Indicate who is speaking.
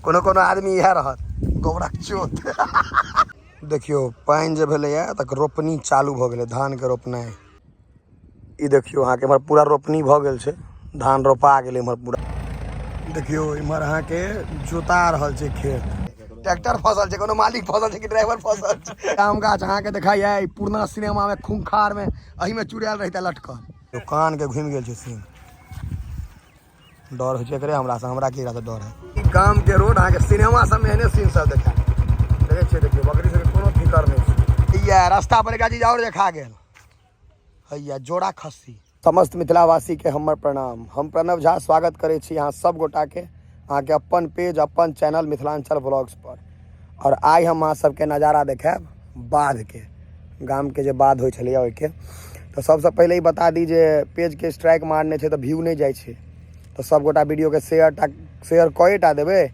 Speaker 1: कोनो कोनो आदमी इएह रहत गोबरक चोत। देखियौ, पानि जे भेलैए तऽ रोपनी चालू भऽ गेलै, धानके रोपनाइ। ई देखियौ, अहाँके एम्हर पूरा रोपनी भऽ गेल छै, धान रोपा गेलै एम्हर पूरा। देखियौ, इम्हर अहाँके जोता रहल छै खेत। ट्रैक्टर फसल छै, कोनो मालिक फसल छै कि ड्राइवर फसल छै? आम गाछ अहाँके देखाइए ई पुरना सिनेमामे खूंखारमे एहिमे चुड़ैल रहितै लटकल। कानके घुमि गेल छै सीन। डर होइ छै एकरे हमरासँ, हमरा की एकरासँ डर है? गामके रोड अहाँके सिनेमा सबमे एहने सीन सब देखायत। देखै छियै, देखियौ, बकरी सबके कोनो फिकर नहि छै। हैया रास्ता पर एकटा चीज आओर देखा गेल, हैया जोड़ा खस्सी। समस्त मिथिलावासीके हमर प्रणाम। हम प्रणव झा स्वागत करै छी अहाँ सब गोटाके अहाँके अपन पेज, अपन चैनल मिथिलाञ्चल ब्लॉग्स पर। आओर आइ हम अहाँ सबके नजारा देखायब बाधके, गामके जे बाध होइ छलैए ओहिके। तऽ सबसँ पहिले ई बता दी जे पेजके स्ट्राइक मारने छै तऽ व्यू नहि जाइ छै, तऽ सब गोटा वीडियोके शेयर टा शेयर कए टा देबै।